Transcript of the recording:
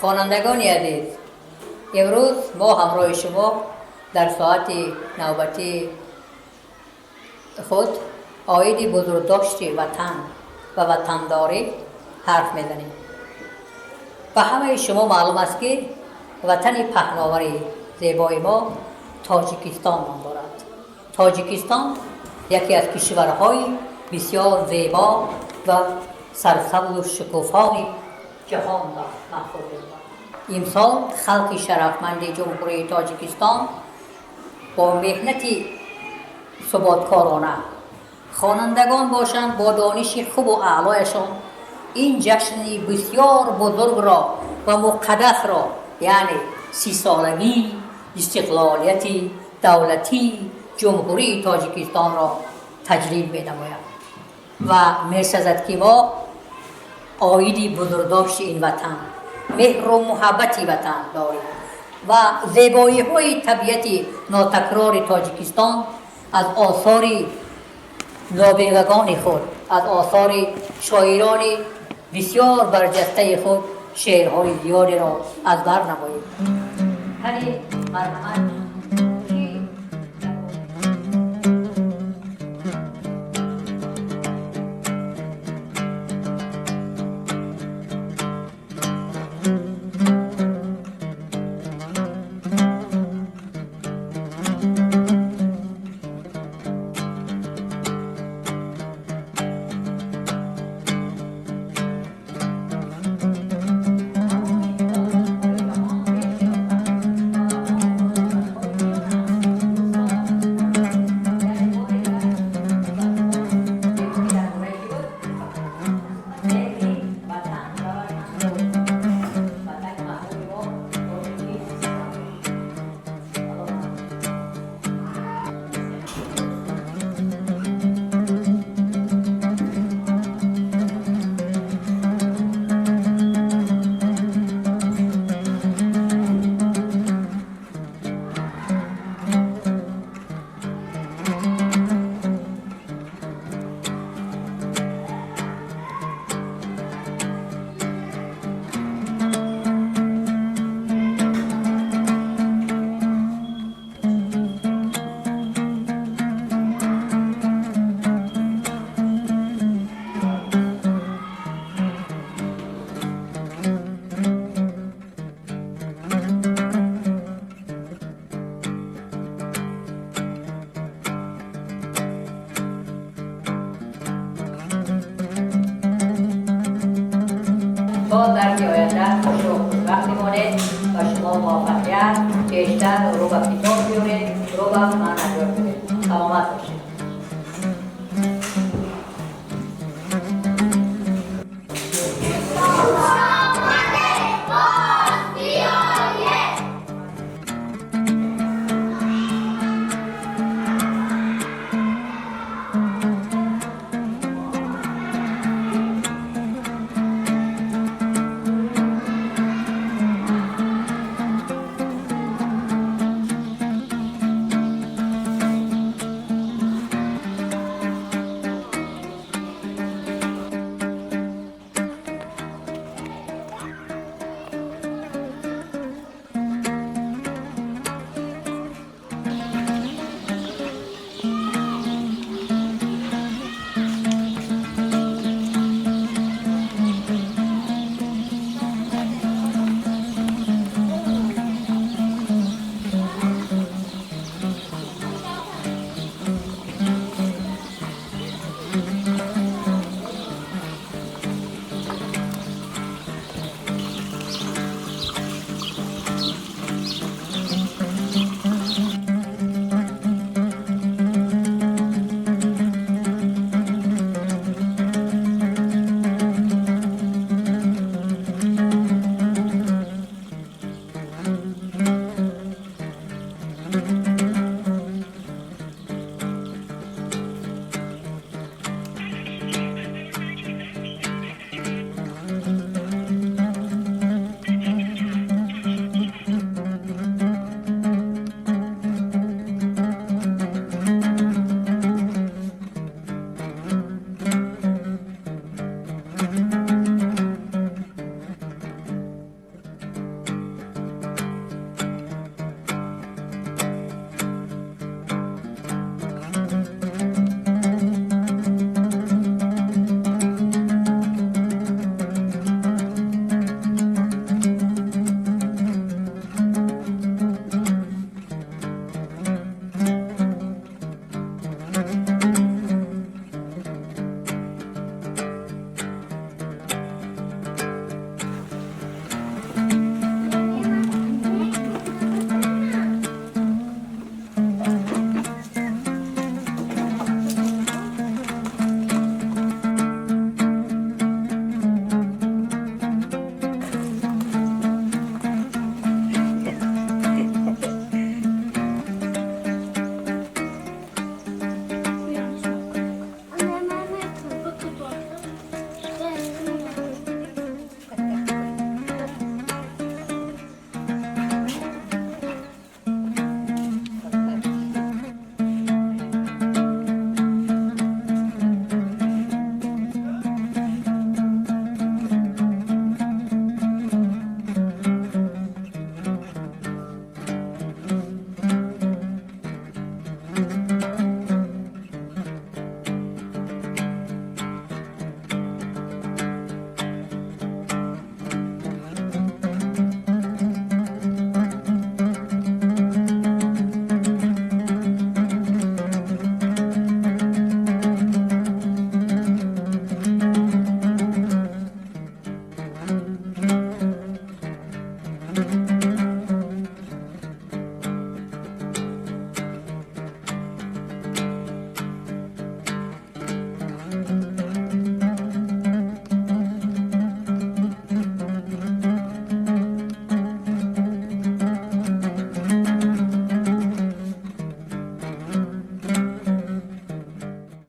Хонандагони азиз, имрӯз мо ҳамроҳи шумо дар соати навбатии худ оиди бузургдошти ватан ва ватандорӣ ҳарф мезанем. Ба ҳамаи шумо маълум аст, ки ватани паҳновари зебои мо Тоҷикистон ном дорад. Тоҷикистон яке аз кишварҳои бисёр зебо ва сарсабзу шукуфони ҷаҳон маҳсуб меёбад. Имсол халқи шарафманди Ҷумҳурии Тоҷикистон бо меҳнати суботкорона, хонандагон бошанд, бо дониши хубу аълояшон ин ҷашни бисёр бузургро ва муқаддасро, яъне 30-солагии истиқлолияти давлатии Ҷумҳурии Тоҷикистонро таҷлил менамояд ва месазад, ки мо оиди бузургдошти ин ватан, меҳру муҳаббати ватан дорем ва зебоиҳои табиати нотакрори Тоҷикистон аз осори нобиғагони худ, аз осори шоирони бисёр барҷастаи худ шеърҳои зиёдеро аз бар намоем. Ҳали марҳамат. То дарси оянда хушу хушбахт бимонед ва шумо муваффақият бештар, рӯ ба китоб биёред, рӯ ба маънавиёт биёред. Саломат бошед.